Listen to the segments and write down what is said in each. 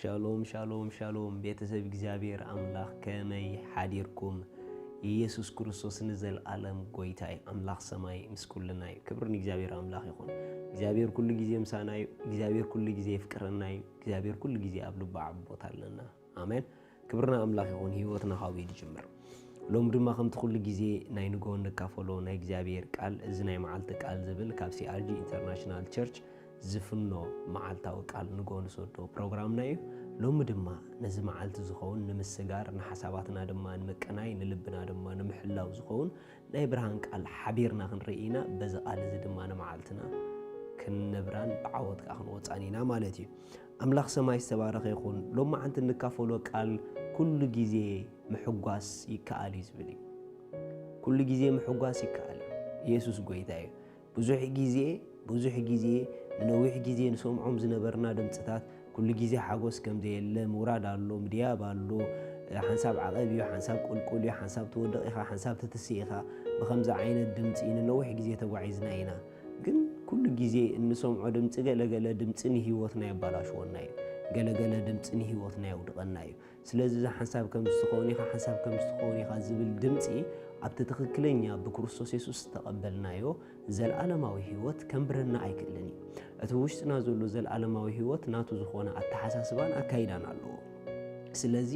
ሻሎም ሻሎም ሻሎም፣ ቤተሰብ እግዚኣብሔር ኣምላኽ ከመይ ሓዲርኩም? ኢየሱስ ክርስቶስ ንዘለኣለም ጎይታ እዩ። ኣምላኽ ሰማይ ምስ ኩልና እዩ። ክብሪ ንእግዚኣብሔር ኣምላኽ ይኹን። እግዚኣብሔር ኩሉ ግዜ ምሳና እዩ። እግዚኣብሔር ኩሉ ግዜ የፍቅረና እዩ። እግዚኣብሔር ኩሉ ግዜ ኣብ ልቡ ዓቢ ቦታ ኣለና። ኣሜን። ክብርና ኣምላኽ ይኹን። ህይወትና ካብኡ እዩ ዝጅምር። ሎም ድማ ከምቲ ኩሉ ግዜ ናይ ንግሆ እንካፈሎ ናይ እግዚኣብሔር ቃል፣ እዚ ናይ መዓልቲ ቃል ዝብል ካብ ሲኣርጂ ኢንተርናሽናል ቸርች ዝፍኖ መዓልታዊ ቃል ንግሆ ንሰዶ ፕሮግራምና እዩ። ሎሚ ድማ ነዚ መዓልቲ ዝኸውን ንምስጋር፣ ንሓሳባትና ድማ ንምቅናይ፣ ንልብና ድማ ንምሕላው ዝኸውን ናይ ብርሃን ቃል ሓቢርና ክንርኢ ኢና። በዚ ቃል እዚ ድማ ንመዓልትና ክንነብራን ብዓወት ከኣ ክንወጻን ኢና ማለት እዩ። ኣምላኽ ሰማይ ዝተባረኸ ይኹን። ሎማዓንቲ እንካፈሎ ቃል ኩሉ ግዜ ምሕጓስ ይከኣል እዩ ዝብል እዩ። ኩሉ ግዜ ምሕጓስ ይከኣል እዩ። ኢየሱስ ጎይታ እዩ። ብዙሕ ግዜ፣ ብዙሕ ግዜ፣ ንነዊሕ ግዜ ንሰምዖም ዝነበርና ድምፅታት፣ ኩሉ ግዜ ሓጎስ ከም ዘየለ፣ ምውራድ ኣሎ፣ ምድያብ ኣሎ፣ ሓንሳብ ዓቐብ እዩ፣ ሓንሳብ ቁልቁል እዩ፣ ሓንሳብ ትወድቕ ኢኻ፣ ሓንሳብ ትትስእ ኢኻ፣ ብኸምዚ ዓይነት ድምፂ ንነዊሕ ግዜ ተጓዒዝና ኢና። ግን ኩሉ ግዜ እንሰምዖ ድምፂ፣ ገለገለ ድምፂ ንህይወትና የባላሽወና እዩ፣ ገለገለ ድምፂ ንህይወትና የውድቐና እዩ። ስለዚ፣ እዚ ሓንሳብ ከምዚ ትኸውን ኢኻ፣ ሓንሳብ ከምዚ ትኸውን ኢኻ ዝብል ድምፂ ኣብቲ ትኽክለኛ ብክርስቶስ የሱስ ዝተቐበልናዮ ዘለኣለማዊ ህይወት ከንብረና ኣይክእልን እዩ። እቲ ውሽጥና ዘሎ ዘለኣለማዊ ህይወት ናቱ ዝኾነ ኣተሓሳስባን ኣካይዳን ኣለዎ። ስለዚ፣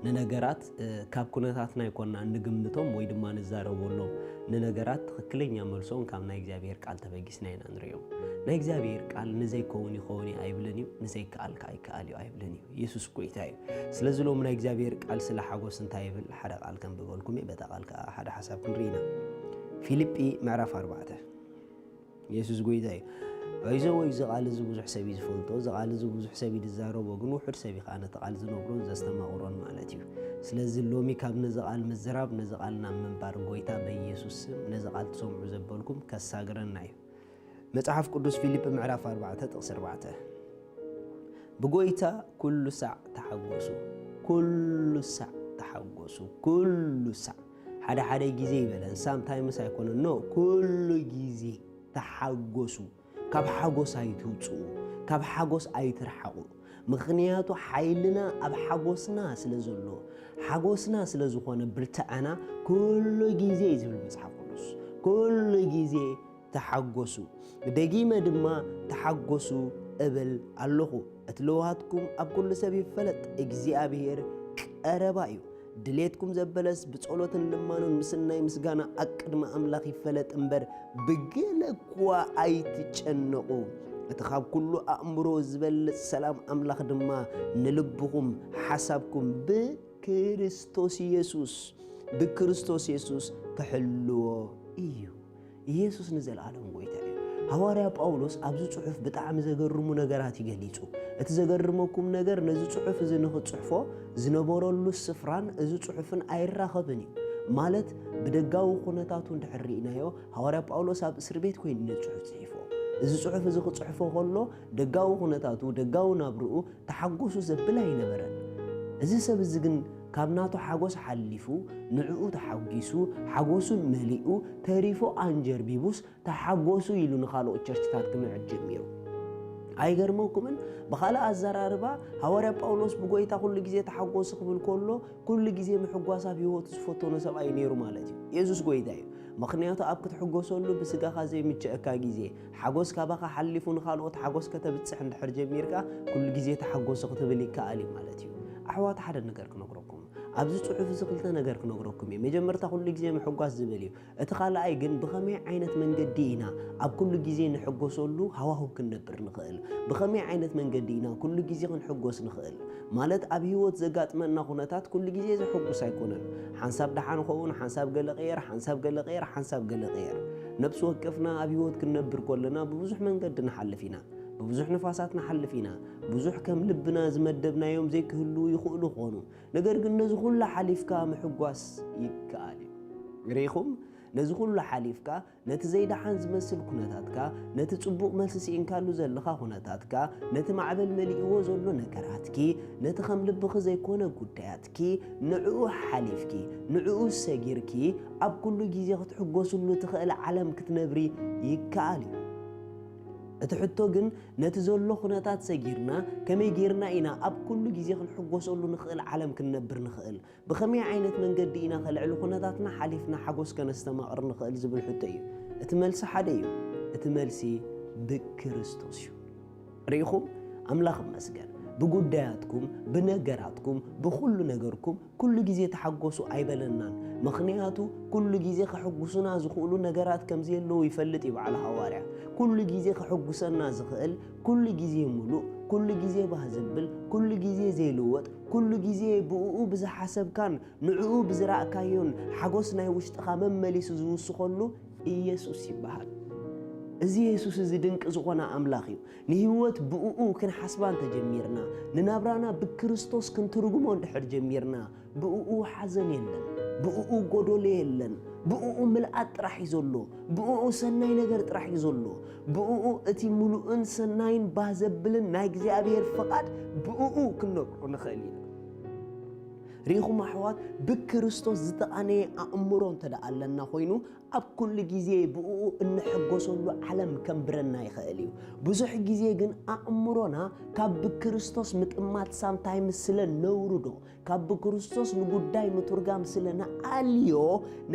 ንነገራት፣ እ፣ ካብ ኩነታትና ኣይኮና እንግምቶም ወይ ድማ ንዛረበሎም። ንነገራት ትኽክለኛ መልሶም ካብ ናይ እግዚኣብሔር ቃል ተበጊስና ኢና ንርእዮም። ናይ እግዚኣብሔር ቃል ንዘይከውን ይኸውን እዩ ኣይብልን እዩ፣ ንዘይከኣል ከኣ ይከኣል እዩ ኣይብልን እዩ። ኢየሱስ ጎይታ እዩ። ስለዚ ሎሚ ናይ እግዚኣብሔር ቃል ስለ ሓጎስ እንታይ ይብል? ሓደ ቃል ከንብበልኩም እየ፣ በታ ቃል ከኣ ሓደ ሓሳብ ክንርኢ ኢና። ፊልጲ ምዕራፍ ኣርባዕተ። ኢየሱስ ጎይታ እዩ። ባይዘወይ፣ እዚ ቃል እዚ ብዙሕ ሰብ እዩ ዝፈልጦ፣ እዚ ቃል እዚ ብዙሕ ሰብ እዩ ዝዛረቦ፣ ግን ውሑድ ሰብ እዩ ከኣ ነቲ ቃል ዝነግሮን ዘስተማቕሮን ማለት እዩ። ስለዚ ሎሚ ካብ ነዚ ቃል ምዝራብ፣ ነዚ ቃል ናብ ምንባር ጎይታ በኢየሱስ ስም ነዚ ቃል ትሰምዑ ዘበልኩም ከሳግረና እዩ። መጽሓፍ ቅዱስ ፊልጲ ምዕራፍ ኣርባዕተ ጥቕሲ ኣርባዕተ። ብጎይታ ኩሉ ሳዕ ተሓጎሱ፣ ኩሉ ሳዕ ተሓጎሱ፣ ኩሉ ሳዕ። ሓደ ሓደ ግዜ ይበለን፣ ሳምታይምስ ኣይኮነን፣ ኖ፣ ኩሉ ግዜ ተሓጎሱ። ካብ ሓጎስ ኣይትውጽኡ፣ ካብ ሓጎስ ኣይትርሓቑ። ምኽንያቱ ሓይልና ኣብ ሓጎስና ስለ ዘሎ፣ ሓጎስና ስለ ዝኾነ ብርትዐና ኩሉ ግዜ እዩ ዝብል መጽሓፍ ቅዱስ። ኩሉ ግዜ ተሓጎሱ፣ ደጊመ ድማ ተሓጎሱ እብል ኣለኹ። እቲ ለውሃትኩም ኣብ ኩሉ ሰብ ይፈለጥ፣ እግዚኣብሔር ቀረባ እዩ። ድሌትኩም ዘበለስ ብጸሎትን ልማኖን ምስናይ ምስጋና ኣብ ቅድሚ ኣምላኽ ይፈለጥ እምበር፣ ብገለ እኳ ኣይትጨነቑ። እቲ ካብ ኩሉ ኣእምሮ ዝበልጽ ሰላም ኣምላኽ ድማ ንልብኹም ሓሳብኩም ብክርስቶስ የሱስ፣ ብክርስቶስ የሱስ ክሕልዎ እዩ። ኢየሱስ ንዘለኣለም ጎይታ እዩ። ሃዋርያ ጳውሎስ ኣብዚ ጽሑፍ ብጣዕሚ ዘገርሙ ነገራት እዩ ገሊጹ። እቲ ዘገርመኩም ነገር፣ ነዚ ጽሑፍ እዚ ንኽጽሕፎ ዝነበረሉ ስፍራን እዚ ጽሑፍን ኣይራኸብን እዩ። ማለት፣ ብደጋዊ ኩነታቱ እንድሕር ርኢናዮ፣ ሃዋርያ ጳውሎስ ኣብ እስር ቤት ኮይኑ ነዚ ጽሑፍ ጽሒፎ። እዚ ጽሑፍ እዚ ክጽሕፎ ከሎ፣ ደጋዊ ኩነታቱ፣ ደጋዊ ናብርኡ፣ ተሓጎሱ ዘብል ኣይነበረን። እዚ ሰብ እዚ ግን ካብ ናቱ ሓጎስ ሓሊፉ፣ ንዕኡ ተሓጒሱ፣ ሓጎሱ መሊኡ፣ ተሪፉ ኣንጀርቢቡስ፣ ተሓጎሱ ኢሉ ንኻልኦት ቸርችታት ክምዕድ ጀሚሩ። ኣይገርመኩምን? ብኻልእ ኣዘራርባ፣ ሃዋርያ ጳውሎስ ብጎይታ ኩሉ ግዜ ተሓጎሱ ክብል ከሎ፣ ኩሉ ግዜ ምሕጓስ ኣብ ህይወቱ ዝፈተኖ ሰብኣይ ነይሩ ማለት እዩ። የሱስ ጎይታ እዩ። ምኽንያቱ፣ ኣብ ክትሕጎሰሉ ብስጋኻ ዘይምችአካ ግዜ፣ ሓጎስ ካባኻ ሓሊፉ ንኻልኦት ሓጎስ ከተብጽሕ እንድሕር ጀሚርካ፣ ኩሉ ግዜ ተሓጎሱ ክትብል ይከኣል እዩ ማለት እዩ። ኣሕዋት፣ ሓደ ነገር ክነግረኩም። ኣብዚ ጽሑፍ እዚ ክልተ ነገር ክነግረኩም እየ። መጀመርታ፣ ኩሉ ግዜ ምሕጓስ ዝብል እዩ። እቲ ካልኣይ ግን፣ ብኸመይ ዓይነት መንገዲ ኢና ኣብ ኩሉ ግዜ ንሕጎሰሉ ሃዋህው ክንነብር ንኽእል? ብኸመይ ዓይነት መንገዲ ኢና ኩሉ ግዜ ክንሕጎስ ንኽእል? ማለት፣ ኣብ ህይወት ዘጋጥመና ኩነታት ኩሉ ግዜ ዘሕጉስ ኣይኮነን። ሓንሳብ ደሓን ኸውን፣ ሓንሳብ ገለ ቀየር፣ ሓንሳብ ገለ ቀየር፣ ሓንሳብ ገለ ቀየር። ነፍሲ ወከፍና ኣብ ህይወት ክንነብር ከለና ብብዙሕ መንገዲ ንሓልፍ ኢና። ብብዙሕ ንፋሳት ንሓልፍ ኢና። ብዙሕ ከም ልብና ዝመደብናዮም ዘይክህልዉ ይኽእሉ ኾኑ። ነገር ግን ነዚ ኩሉ ሓሊፍካ ምሕጓስ ይከኣል እዩ። ርኢኹም? ነዚ ኩሉ ሓሊፍካ፣ ነቲ ዘይደሓን ዝመስል ኩነታትካ፣ ነቲ ጽቡቕ መልሲ ስኢንካሉ ዘለኻ ኩነታትካ፣ ነቲ ማዕበል መሊእዎ ዘሎ ነገራትኪ፣ ነቲ ከም ልብኺ ዘይኮነ ጉዳያትኪ፣ ንዕኡ ሓሊፍኪ፣ ንዕኡ ሰጊርኪ፣ ኣብ ኩሉ ግዜ ክትሕጎስሉ ትኽእል ዓለም ክትነብሪ ይከኣል እዩ። እቲ ሕቶ ግን፣ ነቲ ዘሎ ኩነታት ሰጊርና፣ ከመይ ጌርና ኢና ኣብ ኩሉ ግዜ ክንሕጎሰሉ ንኽእል ዓለም ክንነብር ንኽእል? ብኸመይ ዓይነት መንገዲ ኢና ከልዕሊ ኩነታትና ሓሊፍና ሓጎስ ከነስተማቕር ንኽእል ዝብል ሕቶ እዩ። እቲ መልሲ ሓደ እዩ። እቲ መልሲ ብክርስቶስ እዩ። ርኢኹም? ኣምላኽ ይመስገን። ብጉዳያትኩም፣ ብነገራትኩም፣ ብኹሉ ነገርኩም ኩሉ ግዜ ተሓጎሱ ኣይበለናን። ምኽንያቱ ኩሉ ግዜ ከሕጉሱና ዝኽእሉ ነገራት ከም ዘየለዉ ይፈልጥ እዩ በዓል ሃዋርያ። ኩሉ ግዜ ከሕጉሰና ዝኽእል፣ ኩሉ ግዜ ምሉእ፣ ኩሉ ግዜ ባህ ዘብል፣ ኩሉ ግዜ ዘይልወጥ፣ ኩሉ ግዜ ብእኡ ብዝሓሰብካን ንዕኡ ብዝረኣካዮን ሓጎስ ናይ ውሽጥኻ መመሊሱ ዝውስኸሉ ኢየሱስ ይበሃል። እዚ የሱስ እዚ ድንቂ ዝኾነ ኣምላኽ እዩ። ንህይወት ብእኡ ክንሓስባ እንተጀሚርና፣ ንናብራና ብክርስቶስ ክንትርጉሞ እንድሕር ጀሚርና፣ ብእኡ ሓዘን የለን፣ ብእኡ ጎዶሎ የለን፣ ብእኡ ምልኣት ጥራሕ እዩ ዘሎ፣ ብእኡ ሰናይ ነገር ጥራሕ እዩ ዘሎ፣ ብእኡ እቲ ምሉእን ሰናይን ባህ ዘብልን ናይ እግዚኣብሔር ፍቓድ ብእኡ ክንነብሮ ንኽእል ኢና። ርኢኹም ኣሕዋት፣ ብክርስቶስ ዝተቓነየ ኣእምሮ እንተ ደኣ ኣለና ኮይኑ፣ ኣብ ኩሉ ግዜ ብእኡ እንሕጎሰሉ ዓለም ከንብረና ይኽእል እዩ። ብዙሕ ግዜ ግን ኣእምሮና ካብ ብክርስቶስ ምጥማት ሳምታይምስ ስለ ነውርዶ፣ ካብ ብክርስቶስ ንጉዳይ ምትርጋም ስለ ንኣልዮ፣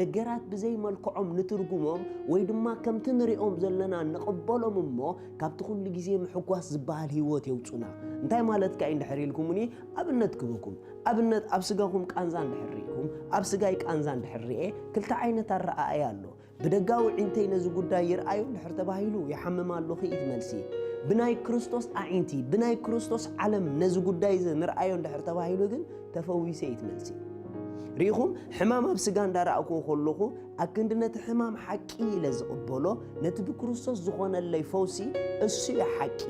ነገራት ብዘይ መልክዖም ንትርጉሞም ወይ ድማ ከምቲ ንሪኦም ዘለና ንቕበሎም እሞ ካብቲ ኩሉ ግዜ ምሕጓስ ዝበሃል ህይወት የውፁና። እንታይ ማለትካ እዩ እንድሕር ኢልኩምኒ፣ ኣብነት ክበኩም። ኣብነት ኣብ ስጋኹም ቃንዛ እንድሕር ርኢኹም፣ ኣብ ስጋይ ቃንዛ እንድሕር ርኤ፣ ክልተ ዓይነት ኣረኣእያ ኣሎ። ብደጋዊ ዒንተይ ነዚ ጉዳይ ይርኣዮ እንድሕር ተባሂሉ፣ ይሓምም ኣለኹ እዩ እቲ መልሲ። ብናይ ክርስቶስ ኣዒንቲ፣ ብናይ ክርስቶስ ዓለም ነዚ ጉዳይ እዚ ንርኣዮ እንድሕር ተባሂሉ ግን፣ ተፈዊሰ እዩ እቲ መልሲ። ርኢኹም፣ ሕማም ኣብ ስጋ እንዳረኣክዎ ከለኹ፣ ኣክንዲ ነቲ ሕማም ሓቂ ኢለ ዝቕበሎ፣ ነቲ ብክርስቶስ ዝኾነለይ ፈውሲ፣ እሱ እዩ ሓቂ፣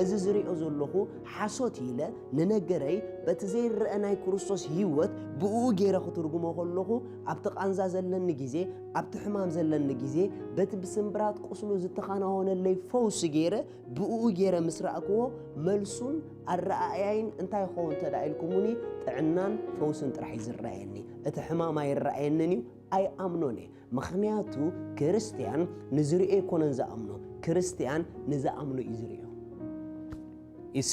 እዚ ዝሪኦ ዘለኹ ሓሶት ኢለ ንነገረይ በቲ ዘይረአ ናይ ክርስቶስ ህይወት ብእኡ ገይረ ክትርጉሞ ከለኹ፣ ኣብቲ ቃንዛ ዘለኒ ግዜ፣ ኣብቲ ሕማም ዘለኒ ግዜ፣ በቲ ብስምብራት ቁስሉ ዝተኸናወነለይ ፈውሲ ገይረ፣ ብእኡ ገይረ ምስ ረኣክዎ፣ መልሱን ኣረኣእያይን እንታይ ይኸውን እንተ ደኣ ኢልኩሙኒ፣ ጥዕናን ፈውስን ጥራሕ እዩ ዝረኣየኒ። እቲ ሕማም ኣይረኣየንን እዩ፣ ኣይኣምኖን እየ። ምኽንያቱ ክርስትያን ንዝርእዮ ኣይኮነን ዝኣምኖ፣ ክርስትያን ንዝኣምኖ እዩ ዝርእዮ። ይሲ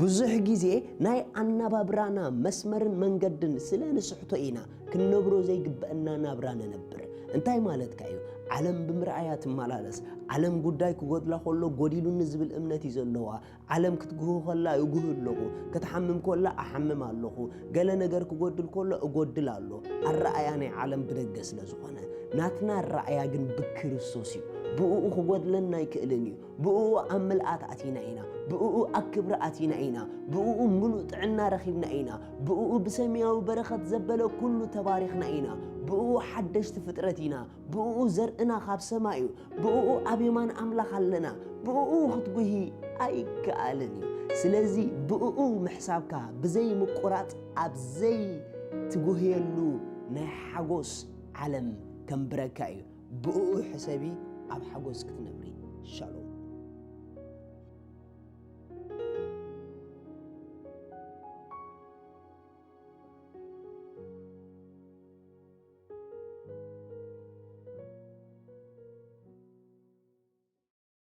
ብዙሕ ግዜ ናይ ኣናባብራና መስመርን መንገድን ስለ ንስሕቶ ኢና ክንነብሮ ዘይግበአና ናብራ ንነብር። እንታይ ማለትካ እዩ? ዓለም ብምርኣያ ትመላለስ። ዓለም ጉዳይ ክጎድላ ከሎ ጎዲሉኒ ዝብል እምነት እዩ ዘለዋ። ዓለም ክትጉህ ከላ እጉህ ኣለኹ፣ ክትሓምም ከላ እሓምም ኣለኹ፣ ገለ ነገር ክጎድል ከሎ እጎድል ኣሎ። ኣረኣያ ናይ ዓለም ብደገ ስለ ዝኾነ፣ ናትና ኣረኣያ ግን ብክርስቶስ እዩ። ብእኡ ክጎድለና ኣይክእልን እዩ። ብእኡ ኣብ ምልኣት ኣቲና ኢና። ብእኡ ኣብ ክብሪ ኣቲና ኢና። ብእኡ ምሉእ ጥዕና ረኺብና ኢና። ብእኡ ብሰማያዊ በረኸት ዘበለ ኩሉ ተባሪኽና ኢና። ብእኡ ሓደሽቲ ፍጥረት ኢና። ብእኡ ዘርእና ካብ ሰማይ እዩ። ብእኡ ኣብ የማን ኣምላኽ ኣለና። ብእኡ ክትጉሂ ኣይከኣልን እዩ። ስለዚ ብእኡ ምሕሳብካ ብዘይ ምቁራጽ ኣብ ዘይትጉህየሉ ናይ ሓጎስ ዓለም ከንብረካ እዩ። ብእኡ ሕሰቢ፣ ኣብ ሓጎስ ክትነብሪ። ሻሎም።